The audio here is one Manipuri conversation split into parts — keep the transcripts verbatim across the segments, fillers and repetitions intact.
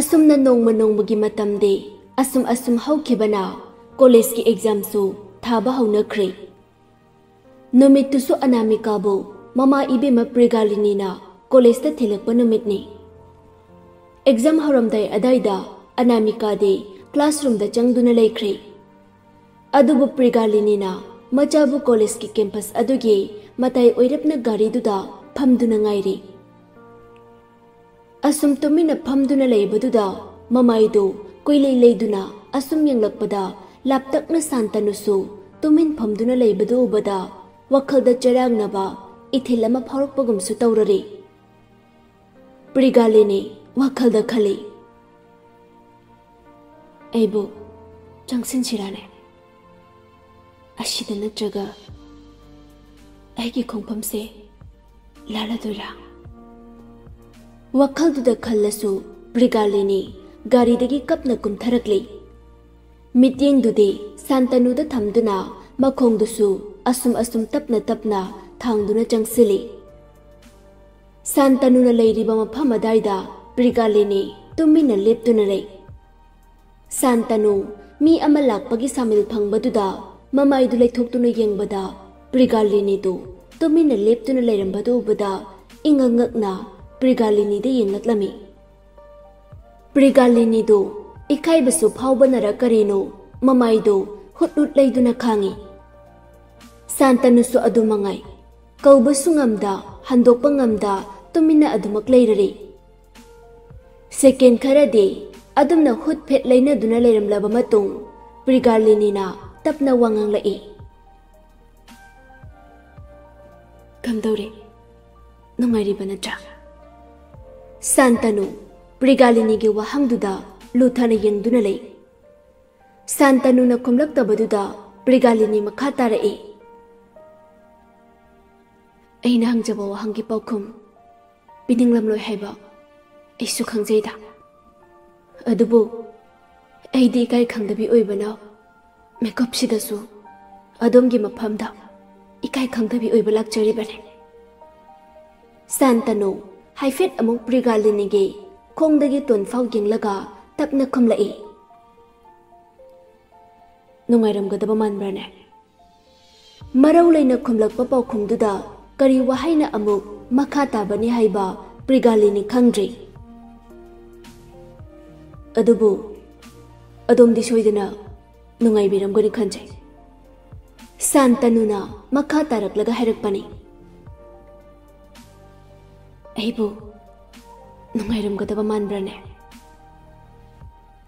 ꯑꯁꯨꯝꯅ ꯅꯣꯡꯃ ꯅꯣꯡꯃꯒꯤ ꯃꯇꯝꯗꯤ ꯑꯁꯨꯝ ꯑꯁꯨꯝ ꯍꯧꯈꯤꯕꯅ ꯀꯣꯂꯦꯖꯀꯤ ꯑꯦꯛꯖꯥꯝꯁꯨ ꯊꯥꯕ ꯍꯧꯅꯈ꯭ꯔꯦ꯫ ꯅꯨꯃꯤꯠꯇꯨꯁꯨ ꯑꯅꯥꯃꯤꯀꯥꯕꯨ ꯃꯃꯥ ꯏꯕꯦꯝꯃ ꯄ꯭ꯔꯤꯒꯥꯂꯤꯅꯤꯅ ꯀꯣꯂꯦꯖꯇ ꯊꯤꯜꯂꯛꯄ ꯅꯨꯃꯤꯠꯅꯤ꯫ ꯑꯦꯛꯖꯥꯝ ꯍꯧꯔꯝꯗꯥꯏ ꯑꯗꯥꯏꯗ ꯑꯅꯥꯃꯤꯀꯥꯗꯤ ꯀ꯭ꯂꯥꯁꯔꯨꯝꯗ ꯆꯪꯗꯨꯅ ꯂꯩꯈ꯭ꯔꯦ꯫ ꯑꯗꯨꯕꯨ ꯄ꯭ꯔꯤꯒꯥꯂꯤꯅꯤꯅ ꯃꯆꯥꯕꯨ ꯀꯣꯂꯦꯖꯀꯤ ꯀꯦꯝꯄꯁ ꯑꯗꯨꯒꯤ ꯃꯇꯥꯏ ꯑꯣꯏꯔꯞꯅ ꯒꯥꯔꯤꯗꯨꯗ ꯐꯝꯗꯨꯅ ꯉꯥꯏꯔꯤ꯫ ꯑꯁꯨꯝ ꯇꯨꯃꯤꯟꯅ ꯐꯝꯗꯨꯅ ꯂꯩꯕꯗꯨꯗ ꯃꯃꯥꯏꯗꯨ ꯀꯨꯏꯂꯩ ꯂꯩꯗꯨꯅ ꯑꯁꯨꯝ ꯌꯦꯡꯂꯛꯄꯗ ꯂꯥꯞꯇꯛꯅ ꯁꯥꯟꯇꯅꯨꯁꯨ ꯇꯨꯃꯤꯟ ꯐꯝꯗꯨꯅ ꯂꯩꯕꯗꯨ ꯎꯕꯗ ꯋꯥꯈꯜꯗ ꯆꯔꯥꯡꯅꯕ ꯏꯊꯤꯜ ꯑꯃ ꯐꯥꯎꯔꯛꯄꯒꯨꯝꯁꯨ ꯇꯧꯔꯔꯦ꯫ ꯄ꯭ꯔꯤꯒꯥꯂꯤꯅꯤ ꯋꯥꯈꯜꯗ ꯈꯜꯂꯤ, "ꯑꯩꯕꯨ ꯆꯪꯁꯤꯟꯁꯤꯔꯥꯅꯦ? ꯑꯁꯤꯗ ꯅꯠꯇ꯭ꯔꯒ ꯑꯩꯒꯤ ꯈꯣꯡꯐꯝꯁꯦ ꯂꯥꯜꯂꯗꯣꯏꯔꯥ?" ꯋꯥꯈꯜꯗꯨꯗ ꯈꯜꯂꯁꯨ ꯄ꯭ꯔꯤꯒꯥꯂꯤꯅꯤ ꯒꯥꯔꯤꯗꯒꯤ ꯀꯞꯅ ꯀꯨꯝꯊꯔꯛꯂꯤ꯫ ꯃꯤꯠꯌꯦꯡꯗꯨꯗꯤ ꯁꯥꯟꯇꯅꯨꯗ ꯊꯝꯗꯨꯅ ꯃꯈꯣꯡꯗꯨꯁꯨ ꯑꯁꯨꯝ ꯑꯁꯨꯝ ꯇꯞꯅ ꯇꯞꯅ ꯊꯥꯡꯗꯨꯅ ꯆꯪꯁꯤꯜꯂꯤ꯫ ꯁꯥꯟꯇꯅꯨꯅ ꯂꯩꯔꯤꯕ ꯃꯐꯝ ꯑꯗꯥꯏꯗ ꯄ꯭ꯔꯤꯒꯥꯂꯤꯅꯤ ꯇꯨꯃꯤꯟꯅ ꯂꯦꯞꯇꯨꯅ ꯂꯩ꯫ ꯁꯥꯟꯇꯅꯨ ꯃꯤ ꯑꯃ ꯂꯥꯛꯄꯒꯤ ꯁꯥꯃꯤꯜ ꯐꯪꯕꯗꯨꯗ ꯃꯃꯥꯏꯗꯨ ꯂꯩꯊꯣꯛꯇꯨꯅ ꯌꯦꯡꯕꯗ ꯄ꯭ꯔꯤꯒꯥꯂꯤꯅꯤꯗꯨ ꯇꯨꯃꯤꯟꯅ ꯂꯦꯞꯇꯨꯅ ꯂꯩꯔꯝꯕꯗꯨ ꯎꯕꯗ ꯏꯉꯛ ꯉꯛꯅ ꯄ꯭ꯔꯤꯒꯥꯂꯤꯅꯤꯗ ꯌꯦꯡꯂꯛꯂꯝꯃꯤ꯫ ꯄ꯭ꯔꯤꯒꯥꯂꯤꯅꯤꯗꯨ ꯏꯀꯥꯏꯕꯁꯨ ꯐꯥꯎꯕꯅꯔ ꯀꯔꯤꯅꯣ ꯃꯃꯥꯏꯗꯨ ꯍꯨꯠ ꯍꯨꯠ ꯂꯩꯗꯨꯅ ꯈꯥꯡꯉꯤ꯫ ꯁꯥꯟꯇꯅꯨꯁꯨ ꯑꯗꯨ ꯃꯉꯥꯏ꯫ ꯀꯧꯕꯁꯨ ꯉꯝꯗ, ꯍꯟꯗꯣꯛꯄ ꯉꯝꯗ ꯇꯨꯃꯤꯟꯅ ꯑꯗꯨꯃꯛ ꯂꯩꯔꯔꯦ꯫ ꯁꯦꯀꯦꯟ ꯈꯔꯗꯤ ꯑꯗꯨꯝꯅ ꯍꯨꯠ ꯐꯦꯠ ꯂꯩꯅꯗꯨꯅ ꯂꯩꯔꯝꯂꯕ ꯃꯇꯨꯡ ꯄ꯭ꯔꯤꯒꯥꯂꯤꯅꯤꯅ ꯇꯞꯅ ꯋꯥ ꯉꯥꯡꯂꯛꯏ꯫ "ꯀꯝꯗꯧꯔꯦ? ꯅꯨꯡꯉꯥꯏꯔꯤꯕ ꯅꯠꯇ꯭ꯔꯥ?" ꯁꯥꯟꯇꯅꯨ ꯄ꯭ꯔꯤꯒꯥꯂꯤꯅꯤꯒꯤ ꯋꯥꯍꯪꯗꯨꯗ ꯂꯨꯊꯅ ꯌꯦꯡꯗꯨꯅ ꯂꯩ꯫ ꯁꯥꯟꯇꯅꯨꯅ ꯈꯨꯝꯂꯛꯇꯕꯗꯨꯗ ꯄ꯭ꯔꯤꯒꯥꯂꯤꯅꯤ ꯃꯈꯥ ꯇꯥꯔꯛꯏ꯫ "ꯑꯩꯅ ꯍꯪꯖꯕ ꯋꯥꯍꯪꯒꯤ ꯄꯥꯎꯈꯨꯝ ꯄꯤꯅꯤꯡꯂꯝꯂꯣꯏ ꯍꯥꯏꯕ ꯑꯩꯁꯨ ꯈꯪꯖꯩꯗ꯫ ꯑꯗꯨꯕꯨ ꯑꯩꯗꯤ ꯏꯀꯥꯏ ꯈꯪꯗꯕꯤ ꯑꯣꯏꯕꯅ ꯃꯤꯀꯨꯞꯁꯤꯗꯁꯨ ꯑꯗꯣꯝꯒꯤ ꯃꯐꯝꯗ ꯏꯀꯥꯏ ꯈꯪꯗꯕꯤ ꯑꯣꯏꯕ ꯂꯥꯛꯆꯔꯤꯕꯅꯤ꯫" ꯁꯥꯟꯇꯅꯨ ꯍꯥꯏꯐꯦꯠ ꯑꯃꯨꯛ ꯄ꯭ꯔꯤꯒꯥꯂꯤꯅꯤꯒꯤ ꯈꯣꯡꯗꯒꯤ ꯇꯣꯟ ꯐꯥꯎ ꯌꯦꯡꯂꯒ ꯇꯞꯅ ꯈꯨꯝꯂꯛꯏ꯫ "ꯅꯨꯡꯉꯥꯏꯔꯝꯒꯗꯕ ꯃꯥꯟꯕ꯭ꯔꯥꯅꯦ?" ꯃꯔꯧ ꯂꯩꯅ ꯈꯨꯝꯂꯛꯄ ꯄꯥꯎꯈꯨꯝꯗꯨꯗ ꯀꯔꯤ ꯋꯥꯍꯩꯅ ꯑꯃꯨꯛ ꯃꯈꯥ ꯇꯥꯕꯅꯤ ꯍꯥꯏꯕ ꯄ꯭ꯔꯤꯒꯥꯂꯤꯅꯤ ꯈꯪꯗ꯭ꯔꯤ꯫ "ꯑꯗꯨꯕꯨ ꯑꯗꯣꯝꯗꯤ ꯁꯣꯏꯗꯅ ꯅꯨꯡꯉꯥꯏꯕꯤꯔꯝꯒꯅꯤ ꯈꯟꯖꯩ꯫" ꯁꯥꯟꯇꯅꯨꯅ ꯃꯈꯥ ꯇꯥꯔꯛꯂꯒ ꯍꯥꯏꯔꯛꯄꯅꯤ꯫ "ꯑꯩꯕꯨ ꯅꯨꯡꯉꯥꯏꯔꯝꯒꯗꯕ ꯃꯥꯟꯕ꯭ꯔꯥꯅꯦ?"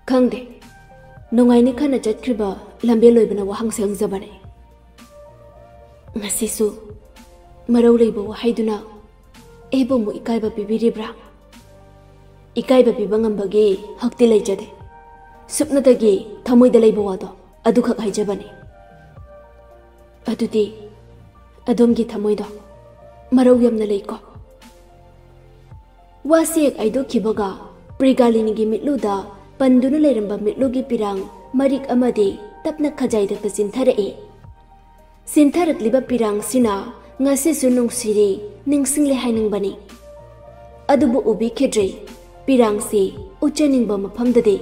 "ꯈꯪꯗꯦ, ꯅꯨꯡꯉꯥꯏꯅꯤ ꯈꯟꯅ ꯆꯠꯈ꯭ꯔꯤꯕ ꯂꯝꯕꯦꯜ ꯑꯣꯏꯕꯅ ꯋꯥꯍꯪꯁꯦ ꯍꯪꯖꯕꯅꯦ꯫ ꯉꯁꯤꯁꯨ ꯃꯔꯧ ꯂꯩꯕ ꯋꯥꯍꯩꯗꯨꯅ ꯑꯩꯕꯨ ꯑꯃꯨꯛ ꯏꯀꯥꯏꯕ ꯄꯤꯕꯤꯔꯤꯕ꯭ꯔꯥ?" "ꯏꯀꯥꯏꯕ ꯄꯤꯕ ꯉꯝꯕꯒꯤ ꯍꯛꯇꯤ ꯂꯩꯖꯗꯦ꯫ ꯁꯨꯞꯅꯇꯒꯤ ꯊꯃꯣꯏꯗ ꯂꯩꯕ ꯋꯥꯗꯣ ꯑꯗꯨꯈꯛ ꯍꯥꯏꯖꯕꯅꯤ꯫" "ꯑꯗꯨꯗꯤ ꯑꯗꯣꯝꯒꯤ ꯊꯃꯣꯏꯗꯣ ꯃꯔꯧ ꯌꯥꯝꯅ ꯂꯩꯀꯣ?" ꯋꯥꯁꯤ ꯍꯦꯛ ꯍꯥꯏꯗꯣꯛꯈꯤꯕꯒ ꯄ꯭ꯔꯤꯒꯥꯂꯤꯅꯤꯒꯤ ꯃꯤꯠꯂꯨꯗ ꯄꯟꯗꯨꯅ ꯂꯩꯔꯝꯕ ꯃꯤꯠꯂꯨꯒꯤ ꯄꯤꯔꯥꯡ ꯃꯔꯤꯛ ꯑꯃꯗꯤ ꯇꯞꯅ ꯈꯖꯥꯏꯗꯛꯇ ꯆꯤꯟꯊꯔꯛꯏ꯫ ꯆꯤꯟꯊꯔꯛꯂꯤꯕ ꯄꯤꯔꯥꯡꯁꯤꯅ ꯉꯁꯤꯁꯨ ꯅꯨꯡꯁꯤꯔꯤ, ꯅꯤꯡꯁꯤꯡꯂꯦ ꯍꯥꯏꯅꯤꯡꯕꯅꯤ꯫ ꯑꯗꯨꯕꯨ ꯎꯕꯤꯈꯤꯗ꯭ꯔꯦ꯫ ꯄꯤꯔꯥꯡꯁꯤ ꯎꯠꯆꯅꯤꯡꯕ ꯃꯐꯝꯗꯗꯤ꯫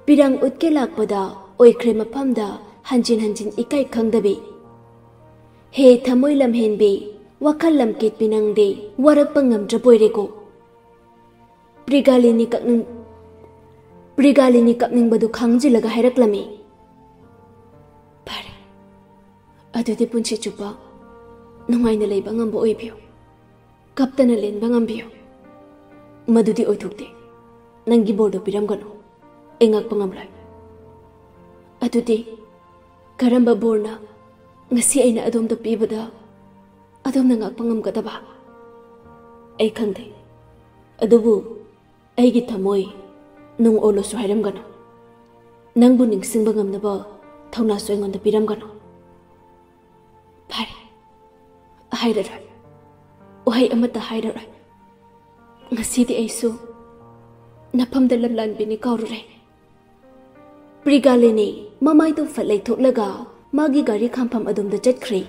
ꯄꯤꯔꯥꯡ ꯎꯠꯀꯦ ꯂꯥꯛꯄꯗ ꯑꯣꯏꯈ꯭ꯔꯦ ꯃꯐꯝꯗ ꯍꯟꯖꯤꯟ ꯍꯟꯖꯤꯟ ꯏꯀꯥꯏ ꯈꯪꯗꯕꯤ꯫ ꯍꯦ ꯊꯃꯣꯏ ꯂꯝꯍꯦꯟꯕꯤ, ꯋꯥꯈꯜ ꯂꯝꯀꯦꯠꯄꯤ ꯅꯪꯗꯤ ꯋꯥꯔꯛꯄ ꯉꯝꯗ꯭ꯔꯕꯣꯏꯔꯦꯀꯣ꯫ ꯄ꯭ꯔꯤꯒꯥꯂꯤꯅꯤ ꯀꯛꯅꯤꯡ-, ꯄ꯭ꯔꯤꯒꯥꯂꯤꯅꯤ ꯀꯞꯅꯤꯡꯕꯗꯨ ꯈꯥꯡꯖꯤꯜꯂꯒ ꯍꯥꯏꯔꯛꯂꯝꯃꯤ꯫ "ꯐꯔꯦ, ꯑꯗꯨꯗꯤ ꯄꯨꯟꯁꯤ ꯆꯨꯞꯄ ꯅꯨꯡꯉꯥꯏꯅ ꯂꯩꯕ ꯉꯝꯕ ꯑꯣꯏꯕꯤꯌꯨ꯫ ꯀꯞꯇꯅ ꯂꯦꯟꯕ ꯉꯝꯕꯤꯌꯨ꯫" "ꯃꯗꯨꯗꯤ ꯑꯣꯏꯊꯣꯛꯇꯦ꯫ ꯅꯪꯒꯤ ꯕꯣꯔꯗꯨ ꯄꯤꯔꯝꯒꯅꯨ꯫ ꯑꯩ ꯉꯥꯛꯄ ꯉꯝꯂꯣꯏ꯫" "ꯑꯗꯨꯗꯤ ꯀꯔꯝꯕ ꯕꯣꯔꯅ ꯉꯁꯤ ꯑꯩꯅ ꯑꯗꯣꯝꯗ ꯄꯤꯕꯗ ꯑꯗꯣꯝꯅ ꯉꯥꯛꯄ ꯉꯝꯒꯗꯕ?" "ꯑꯩ ꯈꯪꯗꯦ꯫ ꯑꯗꯨꯕꯨ ꯑꯩꯒꯤ ꯊꯃꯣꯏ ꯅꯨꯡ ꯑꯣꯜꯂꯣꯁꯨ ꯍꯥꯏꯔꯝꯒꯅꯨ꯫ ꯅꯪꯕꯨ ꯅꯤꯡꯁꯤꯡꯕ ꯉꯝꯅꯕ ꯊꯧꯅꯥꯁꯨ ꯑꯩꯉꯣꯟꯗ ꯄꯤꯔꯝꯒꯅꯨ꯫" "ꯐꯔꯦ, ꯍꯥꯏꯔꯔꯣꯏ꯫ ꯋꯥꯍꯩ ꯑꯃꯠꯇ ꯍꯥꯏꯔꯔꯣꯏ꯫ ꯉꯁꯤꯗꯤ ꯑꯩꯁꯨ ꯅꯐꯝꯗ ꯂꯝꯂꯥꯟꯕꯤꯅꯤ ꯀꯥꯎꯔꯨꯔꯦ꯫" ꯄ꯭ꯔꯤꯒꯥꯂꯤꯅꯤ ꯃꯃꯥꯏꯗꯨ ꯐꯠ ꯂꯩꯊꯣꯛꯂꯒ ꯃꯥꯒꯤ ꯒꯥꯔꯤ ꯈꯥꯝꯐꯝ ꯑꯗꯣꯝꯗ ꯆꯠꯈ꯭ꯔꯦ꯫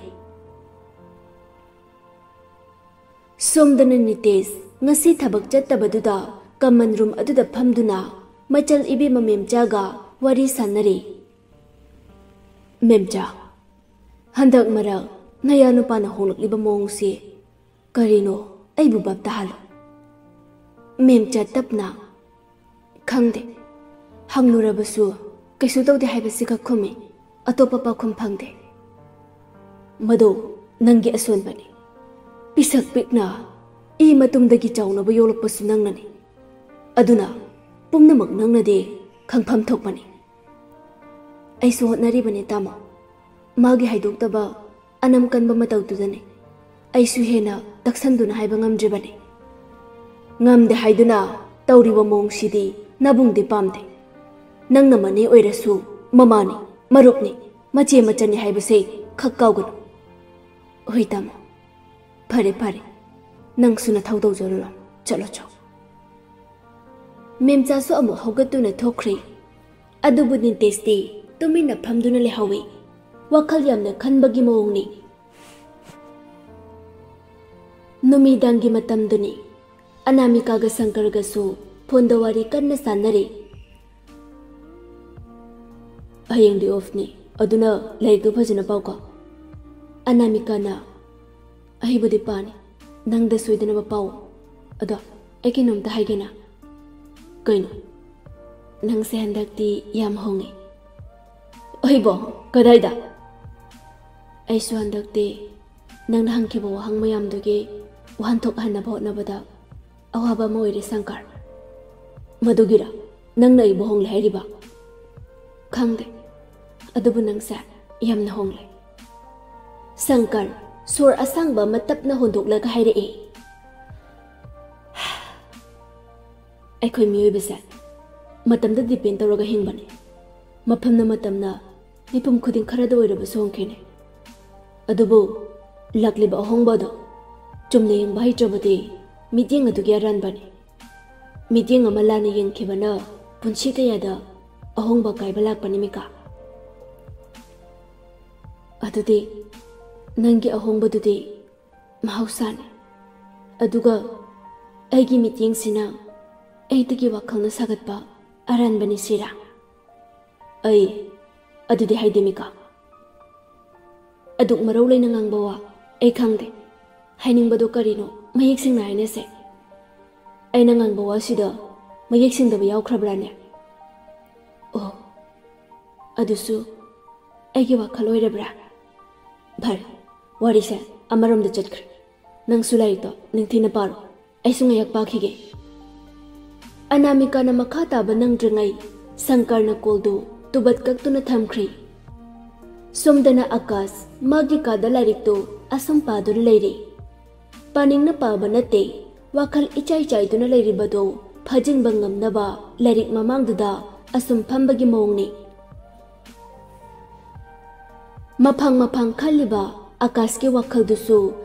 ꯁꯣꯝꯗꯅ ꯅꯤꯇꯦꯁ ꯉꯁꯤ ꯊꯕꯛ ꯆꯠꯇꯕꯗꯨꯗ ꯀꯃꯟ ꯔꯨꯝ ꯑꯗꯨꯗ ꯐꯝꯗꯨꯅ ꯃꯆꯜ ꯏꯕꯦꯝꯃ ꯃꯦꯝꯆꯥꯒ ꯋꯥꯔꯤ ꯁꯥꯟꯅꯔꯤ꯫ "ꯃꯦꯝꯆꯥ, ꯍꯟꯗꯛ ꯃꯔꯛ ꯅꯌꯥ ꯅꯨꯄꯥꯅ ꯍꯣꯡꯂꯛꯂꯤꯕ ꯃꯑꯣꯡꯁꯤ ꯀꯔꯤꯅꯣ? ꯑꯩꯕꯨ ꯚꯥꯞ ꯇꯥꯍꯜꯂꯨ꯫" ꯃꯦꯝꯆꯥ ꯇꯞꯅ, "ꯈꯪꯗꯦ꯫ ꯍꯪꯂꯨꯔꯕꯁꯨ ꯀꯩꯁꯨ ꯇꯧꯗꯦ ꯍꯥꯏꯕꯁꯤꯈꯛ ꯈꯨꯝꯃꯤ꯫ ꯑꯇꯣꯞꯄ ꯄꯥꯎꯈꯨꯝ ꯐꯪꯗꯦ꯫" "ꯃꯗꯨ ꯅꯪꯒꯤ ꯑꯁꯣꯟꯕꯅꯤ꯫ ꯄꯤꯁꯛ ꯄꯤꯛꯅ ꯏ ꯃꯇꯨꯝꯗꯒꯤ ꯆꯥꯎꯅꯕ ꯌꯣꯛꯂꯛꯄꯁꯨ ꯅꯪꯅꯅꯤ꯫ ꯑꯗꯨꯅ ꯄꯨꯝꯅꯃꯛ ꯅꯪꯅꯗꯤ ꯈꯪꯐꯝ ꯊꯣꯛꯄꯅꯤ꯫" "ꯑꯩꯁꯨ ꯍꯣꯠꯅꯔꯤꯕꯅꯤ ꯇꯥꯃꯣ꯫ ꯃꯥꯒꯤ ꯍꯥꯏꯗꯣꯛꯇꯕ ꯑꯅꯝ ꯀꯟꯕ ꯃꯇꯧꯗꯨꯗꯅꯤ ꯑꯩꯁꯨ ꯍꯦꯟꯅ ꯇꯛꯁꯟꯗꯨꯅ ꯍꯥꯏꯕ ꯉꯝꯗ꯭ꯔꯤꯕꯅꯤ꯫" "ꯉꯝꯗꯦ ꯍꯥꯏꯗꯨꯅ ꯇꯧꯔꯤꯕ ꯃꯑꯣꯡꯁꯤꯗꯤ ꯅꯕꯨꯡꯗꯤ ꯄꯥꯝꯗꯦ꯫ ꯅꯪꯅ ꯃꯅꯦ ꯑꯣꯏꯔꯁꯨ ꯃꯃꯥꯅꯤ, ꯃꯔꯨꯞꯅꯤ, ꯃꯆꯦ ꯃꯆꯟꯅꯤ ꯍꯥꯏꯕꯁꯦ ꯈꯛ ꯀꯥꯎꯒꯅꯨ꯫" "ꯍꯣꯏ ꯇꯥꯃꯣ, ꯐꯔꯦ ꯐꯔꯦ, ꯅꯪꯁꯨ ꯅꯊꯧ ꯇꯧꯖꯔꯨꯔꯣ, ꯆꯠꯂꯣ ꯆꯣ꯫" ꯃꯦꯝꯆꯥꯁꯨ ꯑꯃꯨꯛ ꯍꯧꯒꯠꯇꯨꯅ ꯊꯣꯛꯈ꯭ꯔꯦ꯫ ꯑꯗꯨꯕꯨ ꯅꯤꯇꯦꯁꯇꯤ ꯇꯨꯃꯤꯟꯅ ꯐꯝꯗꯨꯅ ꯂꯩꯍꯧꯏ꯫ ꯋꯥꯈꯜ ꯌꯥꯝꯅ ꯈꯟꯕꯒꯤ ꯃꯑꯣꯡꯅꯤ꯫ ꯅꯨꯃꯤꯗꯥꯡꯒꯤ ꯃꯇꯝꯗꯨꯅꯤ꯫ ꯑꯅꯥꯃꯤꯀꯥꯒ ꯁꯪꯀꯔꯒꯁꯨ ꯐꯣꯟꯗ ꯋꯥꯔꯤ ꯀꯟꯅ ꯁꯥꯟꯅꯔꯤ꯫ "ꯍꯌꯦꯡꯗꯤ ꯑꯣꯐꯅꯤ, ꯑꯗꯨꯅ ꯂꯥꯏꯔꯤꯛꯇꯨ ꯐꯖꯅ ꯄꯥꯎꯀꯣ꯫" ꯑꯅꯥꯃꯤꯀꯥꯅ, "ꯑꯩꯕꯨꯗꯤ ꯄꯥꯅꯤ, ꯅꯪꯗ ꯁꯣꯏꯗꯅꯕ ꯄꯥꯎ꯫ ꯑꯗꯣ ꯑꯩ ꯀꯩꯅꯣꯝꯇ ꯍꯥꯏꯒꯦꯅ꯫" "ꯀꯩꯅꯣ?" "ꯅꯪꯁꯦ ꯍꯟꯗꯛꯇꯤ ꯌꯥꯝ ꯍꯣꯡꯉꯦ꯫" "ꯑꯩꯕꯣ? ꯀꯗꯥꯏꯗ?" "ꯑꯩꯁꯨ ꯍꯟꯗꯛꯇꯤ ꯅꯪꯅ ꯍꯪꯈꯤꯕ ꯋꯥꯍꯪ ꯃꯌꯥꯝꯗꯨꯒꯤ ꯋꯥꯍꯟꯊꯣꯛ ꯍꯟꯅꯕ ꯍꯣꯠꯅꯕꯗ ꯑꯋꯥꯕ ꯑꯃ ꯑꯣꯏꯔꯦ ꯁꯪꯀꯔ꯫" "ꯃꯗꯨꯒꯤꯔ ꯅꯪꯅ ꯑꯩꯕꯨ ꯍꯣꯡꯂꯦ ꯍꯥꯏꯔꯤꯕ?" "ꯈꯪꯗꯦ, ꯑꯗꯨꯕꯨ ꯅꯪꯁꯦ ꯌꯥꯝꯅ ꯍꯣꯡꯂꯦ꯫" ꯁꯪꯀꯔ ꯁꯣꯔ ꯑꯁꯥꯡꯕ ꯑꯃ ꯇꯞꯅ ꯍꯣꯟꯗꯣꯛꯂꯒ ꯍꯥꯏꯔꯛꯏ꯫ ꯑꯩꯈꯣꯏ ꯃꯤꯑꯣꯏꯕꯁꯦ ꯃꯇꯝꯗ ꯗꯤꯄꯦꯟ ꯇꯧꯔꯒ ꯍꯤꯡꯕꯅꯦ꯫ ꯃꯐꯝꯅ ꯃꯇꯝꯅ ꯃꯤꯄꯨꯝ ꯈꯨꯗꯤꯡ ꯈꯔꯗ ꯑꯣꯏꯔꯕꯁꯨ ꯍꯣꯡꯈꯤꯅꯤ꯫ ꯑꯗꯨꯕꯨ ꯂꯥꯛꯂꯤꯕ ꯑꯍꯣꯡꯕ ꯑꯗꯣ ꯆꯨꯝꯅ ꯌꯦꯡꯕ ꯍꯩꯇ꯭ꯔꯕꯗꯤ ꯃꯤꯠꯌꯦꯡ ꯑꯗꯨꯒꯤ ꯑꯔꯥꯟꯕꯅꯤ꯫ ꯃꯤꯠꯌꯦꯡ ꯑꯃ ꯂꯥꯟꯅ ꯌꯦꯡꯈꯤꯕꯅ ꯄꯨꯟꯁꯤ ꯀꯌꯥꯗ ꯑꯍꯣꯡꯕ ꯀꯥꯏꯕ ꯂꯥꯛꯄꯅꯤ ꯃꯤꯀꯥ꯫ ꯑꯗꯨꯗꯤ ꯅꯪꯒꯤ ꯑꯍꯣꯡꯕꯗꯨꯗꯤ ꯃꯍꯧꯁꯥꯅꯤ꯫ ꯑꯗꯨꯒ ꯑꯩꯒꯤ ꯃꯤꯠꯌꯦꯡꯁꯤꯅ ꯑꯩꯗꯒꯤ ꯋꯥꯈꯜꯅ ꯁꯥꯒꯠꯄ ꯑꯔꯥꯟꯕꯅꯤ ꯁꯤꯔꯥ? ꯑꯩ ꯑꯗꯨꯗꯤ ꯍꯥꯏꯗꯦ ꯃꯤꯀꯥ꯫ ꯑꯗꯨꯛ ꯃꯔꯧ ꯂꯩꯅ ꯉꯥꯡꯕ ꯋꯥ ꯑꯩ ꯈꯪꯗꯦ꯫ ꯍꯥꯏꯅꯤꯡꯕꯗꯣ ꯀꯔꯤꯅꯣ ꯃꯌꯦꯛ ꯁꯦꯡꯅ ꯍꯥꯏꯅꯁꯦ꯫ ꯑꯩꯅ ꯉꯥꯡꯕ ꯋꯥꯁꯤꯗ ꯃꯌꯦꯛ ꯁꯦꯡꯗꯕ ꯌꯥꯎꯈ꯭ꯔꯕ꯭ꯔꯥꯅꯦ? ꯑꯣ, ꯑꯗꯨꯁꯨ ꯑꯩꯒꯤ ꯋꯥꯈꯜ ꯑꯣꯏꯔꯕ꯭ꯔꯥ? ꯐꯔꯦ, ꯋꯥꯔꯤꯁꯦ ꯑꯃꯔꯣꯝꯗ ꯆꯠꯈ꯭ꯔꯦ꯫ ꯅꯪꯁꯨ ꯂꯥꯏꯔꯤꯛꯇꯣ ꯅꯤꯡꯊꯤꯅ ꯄꯥꯔꯣ꯫ ꯑꯩꯁꯨ ꯉꯥꯏꯍꯥꯛ ꯄꯥꯈꯤꯒꯦ꯫ ꯑꯅꯥꯃꯤꯀꯥꯅ ꯃꯈꯥ ꯇꯥꯕ ꯅꯪꯗ꯭ꯔꯤꯉꯩ ꯁꯪꯀꯔꯅ ꯀꯣꯜꯗꯨ ꯇꯨꯕꯠ ꯀꯛꯇꯨꯅ ꯊꯝꯈ꯭ꯔꯤ꯫ ꯁꯣꯝꯗꯅ ꯑꯀꯥꯁ ꯃꯥꯒꯤ ꯀꯥꯗ ꯂꯥꯏꯔꯤꯛꯇꯨ ꯑꯁꯨꯝ ꯄꯥꯗꯨꯅ ꯂꯩꯔꯤ꯫ ꯄꯥꯅꯤꯡꯅ ꯄꯥꯕ ꯅꯠꯇꯦ, ꯋꯥꯈꯜ ꯏꯆꯥꯏ ꯆꯥꯏꯗꯨꯅ ꯂꯩꯔꯤꯕꯗꯨ ꯐꯥꯖꯤꯟꯕ ꯉꯝꯅꯕ ꯂꯥꯏꯔꯤꯛ ꯃꯃꯥꯡꯗꯨꯗ ꯑꯁꯨꯝ ꯐꯝꯕꯒꯤ ꯃꯑꯣꯡꯅꯤ꯫ ꯃꯐꯥꯡ ꯃꯐꯥꯡ ꯈꯜꯂꯤꯕ ꯑꯀꯥꯁꯀꯤ ꯋꯥꯈꯜꯗꯨꯁꯨ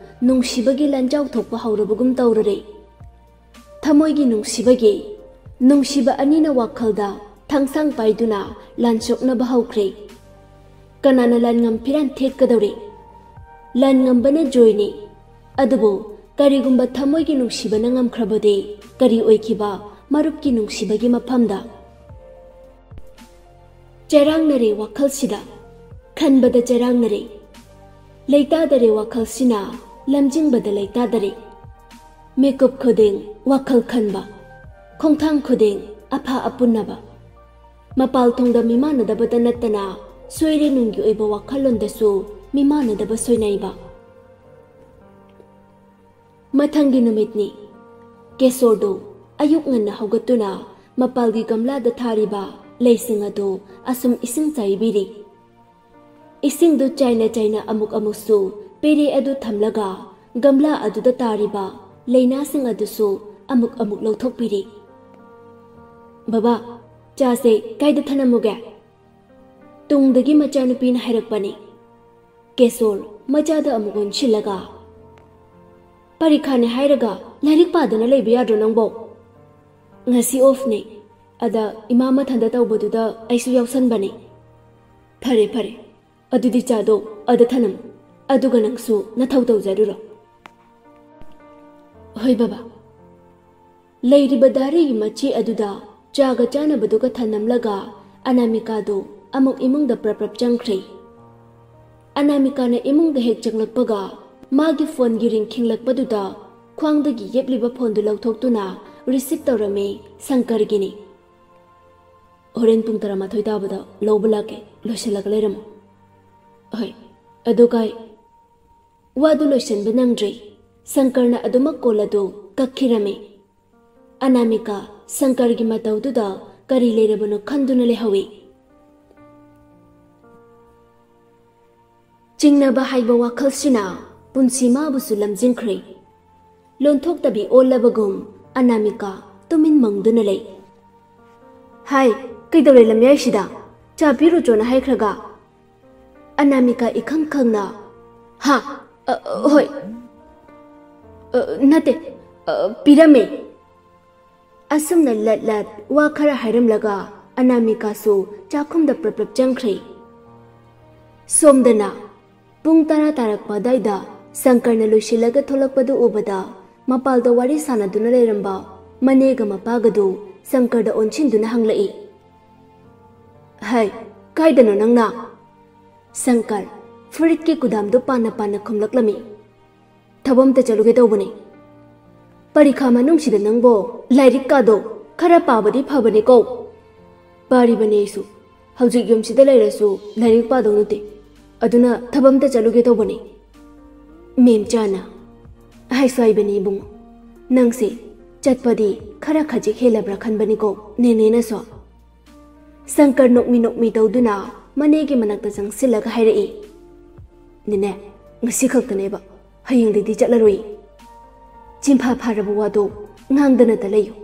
ꯅꯨꯡꯁꯤꯕꯒꯤ ꯂꯥꯟꯖꯥꯎ ꯊꯣꯛꯄ ꯍꯧꯔꯕꯒꯨꯝ ꯇꯧꯔꯔꯦ꯫ ꯊꯃꯣꯏꯒꯤ ꯅꯨꯡꯁꯤꯕꯒꯤ, ꯅꯨꯡꯁꯤꯕ ꯑꯅꯤꯅ ꯋꯥꯈꯜꯗ ꯊꯥꯡꯁꯥꯡ ꯄꯥꯏꯗꯨꯅ ꯂꯥꯟ ꯁꯣꯛꯅꯕ ꯍꯧꯈ꯭ꯔꯦ꯫ ꯀꯅꯥꯅ ꯂꯥꯟꯉꯝ ꯐꯤꯔꯥꯟ ꯊꯦꯠꯀꯗꯧꯔꯤ? ꯂꯥꯟꯉꯝꯕꯅ ꯖꯣꯏꯅꯤ꯫ ꯑꯗꯨꯕꯨ ꯀꯔꯤꯒꯨꯝꯕ ꯊꯃꯣꯏꯒꯤ ꯅꯨꯡꯁꯤꯕꯅ ꯉꯝꯈ꯭ꯔꯕꯗꯤ ꯀꯔꯤ ꯑꯣꯏꯈꯤꯕ ꯃꯔꯨꯞꯀꯤ ꯅꯨꯡꯁꯤꯕꯒꯤ ꯃꯐꯝꯗ? ꯆꯔꯥꯡꯅꯔꯦ ꯋꯥꯈꯜꯁꯤꯗ, ꯈꯟꯕꯗ ꯆꯔꯥꯡꯅꯔꯦ꯫ ꯂꯩꯇꯥꯗꯔꯦ ꯋꯥꯈꯜꯁꯤꯅ, ꯂꯝꯖꯤꯡꯕꯗ ꯂꯩꯇꯥꯗꯔꯦ꯫ ꯃꯤꯀꯨꯞ ꯈꯨꯗꯤꯡ ꯋꯥꯈꯜ ꯈꯟꯕ, ꯈꯣꯡꯊꯥꯡ ꯈꯨꯗꯤꯡ ꯑꯐ ꯑꯄꯨꯟꯅꯕ꯫ ꯃꯄꯥꯜ ꯊꯣꯡꯗ ꯃꯤꯃꯥꯟꯅꯗꯕꯇ ꯅꯠꯇꯅ ꯁꯣꯏꯔꯦ ꯅꯨꯡꯒꯤ ꯑꯣꯏꯕ ꯋꯥꯈꯜꯂꯣꯟꯗꯁꯨ ꯃꯤꯃꯥꯟꯅꯗꯕ ꯁꯣꯏꯅꯩꯕ꯫ ꯃꯊꯪꯒꯤ ꯅꯨꯃꯤꯠꯅꯤ꯫ ꯀꯦꯁꯣꯔꯗꯨ ꯑꯌꯨꯛ ꯉꯟꯅ ꯍꯧꯒꯠꯇꯨꯅ ꯃꯄꯥꯜꯒꯤ ꯒꯝꯂꯥꯗ ꯊꯥꯔꯤꯕ ꯂꯩꯁꯤꯡ ꯑꯗꯨ ꯑꯁꯨꯝ ꯏꯁꯤꯡ ꯆꯥꯏꯕꯤꯔꯤ꯫ ꯏꯁꯤꯡꯗꯨ ꯆꯥꯏꯅ ꯆꯥꯏꯅ ꯑꯃꯨꯛ ꯑꯃꯨꯛꯁꯨ ꯄꯦꯔꯦ ꯑꯗꯨ ꯊꯝꯂꯒ ꯒꯝꯂꯥ ꯑꯗꯨꯗ ꯇꯥꯔꯤꯕ ꯂꯩꯅꯥꯁꯤꯡ ꯑꯗꯨꯁꯨ ꯑꯃꯨꯛ ꯑꯃꯨꯛ ꯂꯧꯊꯣꯛꯄꯤꯔꯤ꯫ "ꯕꯕꯥ, ꯆꯥꯁꯦ ꯀꯥꯏꯗ ꯊꯅꯝꯃꯨꯒꯦ?" ꯇꯨꯡꯗꯒꯤ ꯃꯆꯥꯅꯨꯄꯤꯅ ꯍꯥꯏꯔꯛꯄꯅꯤ꯫ ꯀꯦꯁꯣꯔ ꯃꯆꯥꯗ ꯑꯃꯨꯛ ꯑꯣꯟꯁꯤꯜꯂꯒ, "ꯄꯔꯤꯈꯥꯅꯦ ꯍꯥꯏꯔꯒ ꯂꯥꯏꯔꯤꯛ ꯄꯥꯗꯅ ꯂꯩꯕ ꯌꯥꯗ꯭ꯔꯣ ꯅꯪꯕꯣ?" "ꯉꯁꯤ ꯑꯣꯐꯅꯦ, ꯑꯗ ꯏꯃꯥ ꯃꯊꯟꯇ ꯇꯧꯕꯗꯨꯗ ꯑꯩꯁꯨ ꯌꯥꯎꯁꯟꯕꯅꯦ꯫" "ꯐꯔꯦ ꯐꯔꯦ, ꯑꯗꯨꯗꯤ ꯆꯥꯗꯣ ꯑꯗ ꯊꯅꯝꯃꯨ, ꯑꯗꯨꯒ ꯅꯪꯁꯨ ꯅꯊꯧ ꯇꯧꯖꯔꯨꯔꯣ꯫" "ꯍꯣꯏ ꯕꯕꯥ꯫" ꯂꯩꯔꯤꯕ ꯗꯥꯔꯤꯒꯤ ꯃꯆꯤ ꯑꯗꯨꯗ ꯆꯥꯒ ꯆꯥꯅꯕꯗꯨꯒ ꯊꯅꯝꯂꯒ ꯑꯅꯥꯃꯤꯀꯥꯗꯨ ꯑꯃꯨꯛ ꯏꯃꯨꯡꯗ ꯄ꯭ꯔꯞ ꯄ꯭ꯔꯞ ꯆꯪꯈ꯭ꯔꯦ꯫ ꯑꯅꯥꯃꯤꯀꯥꯅ ꯏꯃꯨꯡꯗ ꯍꯦꯛ ꯆꯪꯂꯛꯄꯒ ꯃꯥꯒꯤ ꯐꯣꯟꯒꯤ ꯔꯤꯡ ꯈꯤꯡꯂꯛꯄꯗꯨꯗ ꯈ꯭ꯋꯥꯡꯗꯒꯤ ꯌꯦꯞꯂꯤꯕ ꯐꯣꯟꯗꯨ ꯂꯧꯊꯣꯛꯇꯨꯅ ꯔꯤꯁꯤꯞ ꯇꯧꯔꯝꯃꯤ꯫ "ꯁꯪꯀꯔꯒꯤꯅꯤ꯫ ꯍꯣꯔꯦꯟ ꯄꯨꯡ ꯇꯔꯥꯃꯥꯊꯣꯏ ꯇꯥꯕꯗ ꯂꯧꯕ ꯂꯥꯛꯀꯦ, ꯂꯣꯏꯁꯤꯜꯂꯒ ꯂꯩꯔꯝꯃꯨ꯫" "ꯍꯣꯏ, ꯑꯗꯨ ꯀꯥꯏ?" ꯋꯥꯗꯨ ꯂꯣꯏꯁꯤꯟꯕ ꯅꯪꯗ꯭ꯔꯦ꯫ ꯁꯪꯀꯔꯅ ꯑꯗꯨꯃꯛ ꯀꯣꯜ ꯑꯗꯨ ꯀꯛꯈꯤꯔꯝꯃꯤ꯫ ꯑꯅꯥꯃꯤꯀꯥ ꯁꯪꯀꯔꯒꯤ ꯃꯇꯧꯗꯨꯗ ꯀꯔꯤ ꯂꯩꯔꯕꯅꯣ ꯈꯟꯗꯨꯅ ꯂꯩꯍꯧꯏ꯫ ꯆꯤꯡꯅꯕ ꯍꯥꯏꯕ ꯋꯥꯈꯜꯁꯤꯅ ꯄꯨꯟꯁꯤ ꯃꯥꯕꯨꯁꯨ ꯂꯝꯖꯤꯡꯈ꯭ꯔꯦ꯫ ꯂꯣꯟꯊꯣꯛꯇꯕꯤ ꯑꯣꯜꯂꯕꯒꯨꯝ ꯑꯅꯥꯃꯤꯀꯥ ꯇꯨꯃꯤꯟ ꯃꯪꯗꯨꯅ ꯂꯩ꯫ "ꯍꯥꯏ, ꯀꯩꯗꯧꯔꯦ ꯂꯝꯌꯥꯏꯁꯤꯗ? ꯆꯥ ꯄꯤꯔꯨꯆꯣꯅ ꯍꯥꯏꯈ꯭ꯔꯒ?" ꯑꯅꯥꯃꯤꯀꯥ ꯏꯈꯪ ꯈꯪꯅ, "ꯍꯥ? ꯑ, ꯍꯣꯏ꯫ ꯑ, ꯅꯠꯇꯦ, ꯑ, ꯄꯤꯔꯝꯃꯦ꯫" ꯑꯁꯨꯝꯅ ꯂꯠ ꯂꯠ ꯋꯥ ꯈꯔ ꯍꯥꯏꯔꯝꯂꯒ ꯑꯅꯥꯃꯤꯀꯥꯁꯨ ꯆꯥꯛꯈꯨꯝꯗ ꯄ꯭ꯔꯞ ꯄ꯭ꯔꯞ ꯆꯪꯈ꯭ꯔꯦ꯫ ꯁꯣꯝꯗꯅ ꯄꯨꯡ ꯇꯔꯥ ꯇꯥꯔꯛꯄ ꯑꯗꯥꯏꯗ ꯁꯪꯀꯔꯅ ꯂꯣꯏꯁꯤꯜꯂꯒ ꯊꯣꯛꯂꯛꯄꯗꯨ ꯎꯕꯗ ꯃꯄꯥꯜꯗ ꯋꯥꯔꯤ ꯁꯥꯟꯅꯗꯨꯅ ꯂꯩꯔꯝꯕ ꯃꯅꯦꯒ ꯃꯄꯥꯒꯗꯨ ꯁꯪꯀꯔꯗ ꯑꯣꯟꯁꯤꯟꯗꯨꯅ ꯍꯪꯂꯛꯏ꯫ "ꯍꯥꯏ, ꯀꯥꯏꯗꯅꯣ ꯅꯪꯅ?" ꯁꯪꯀꯔ ꯐꯨꯔꯤꯠꯀꯤ ꯀꯨꯗꯥꯝꯗꯨ ꯄꯥꯟꯅ ꯄꯥꯟꯅ ꯈꯨꯝꯂꯛꯂꯝꯃꯤ꯫ "ꯊꯕꯛ ꯑꯝꯇ ꯆꯠꯂꯨꯒꯦ ꯇꯧꯕꯅꯦ꯫" "ꯄꯔꯤꯈꯥ ꯃꯅꯨꯡꯁꯤꯗ ꯅꯪꯕꯣ ꯂꯥꯏꯔꯤꯛꯀꯥꯗꯣ ꯈꯔ ꯄꯥꯕꯗꯤ ꯐꯕꯅꯦꯀꯣ꯫" "ꯄꯥꯔꯤꯕꯅꯦ ꯑꯩꯁꯨ꯫ ꯍꯧꯖꯤꯛ ꯌꯨꯝꯁꯤꯗ ꯂꯩꯔꯁꯨ ꯂꯥꯏꯔꯤꯛ ꯄꯥꯗꯧ ꯅꯠꯇꯦ꯫ ꯑꯗꯨꯅ ꯊꯕꯛ ꯑꯝꯇ ꯆꯠꯂꯨꯒꯦ ꯇꯧꯕꯅꯦ꯫" "ꯃꯦꯝꯆꯥꯅ ꯍꯥꯏꯁꯨ ꯍꯥꯏꯕꯅꯤ ꯏꯕꯨꯡꯉꯣ, ꯅꯪꯁꯦ ꯆꯠꯄꯗꯤ ꯈꯔ ꯈꯖꯤꯛ ꯍꯦꯜꯂꯕ꯭ꯔꯥ ꯈꯟꯕꯅꯤꯀꯣ ꯅꯦꯅꯦꯅꯁꯨ꯫" ꯁꯪꯀꯔ ꯅꯣꯛꯃꯤ ꯅꯣꯛꯃꯤ ꯇꯧꯗꯨꯅ ꯃꯅꯦꯒꯤ ꯃꯅꯥꯛꯇ ꯆꯪꯁꯤꯜꯂꯒ ꯍꯥꯏꯔꯛꯏ꯫ "ꯅꯦꯅꯦ, ꯉꯁꯤ ꯈꯛꯇꯅꯦꯕ, ꯍꯌꯦꯡꯗꯩꯗꯤ ꯆꯠꯂꯔꯣꯏ꯫" ꯆꯤꯟꯐꯥ ꯐꯥꯔꯕ ꯋꯥꯗꯣ ꯉꯥꯡꯗꯅꯇ ꯂꯩꯌꯨ꯫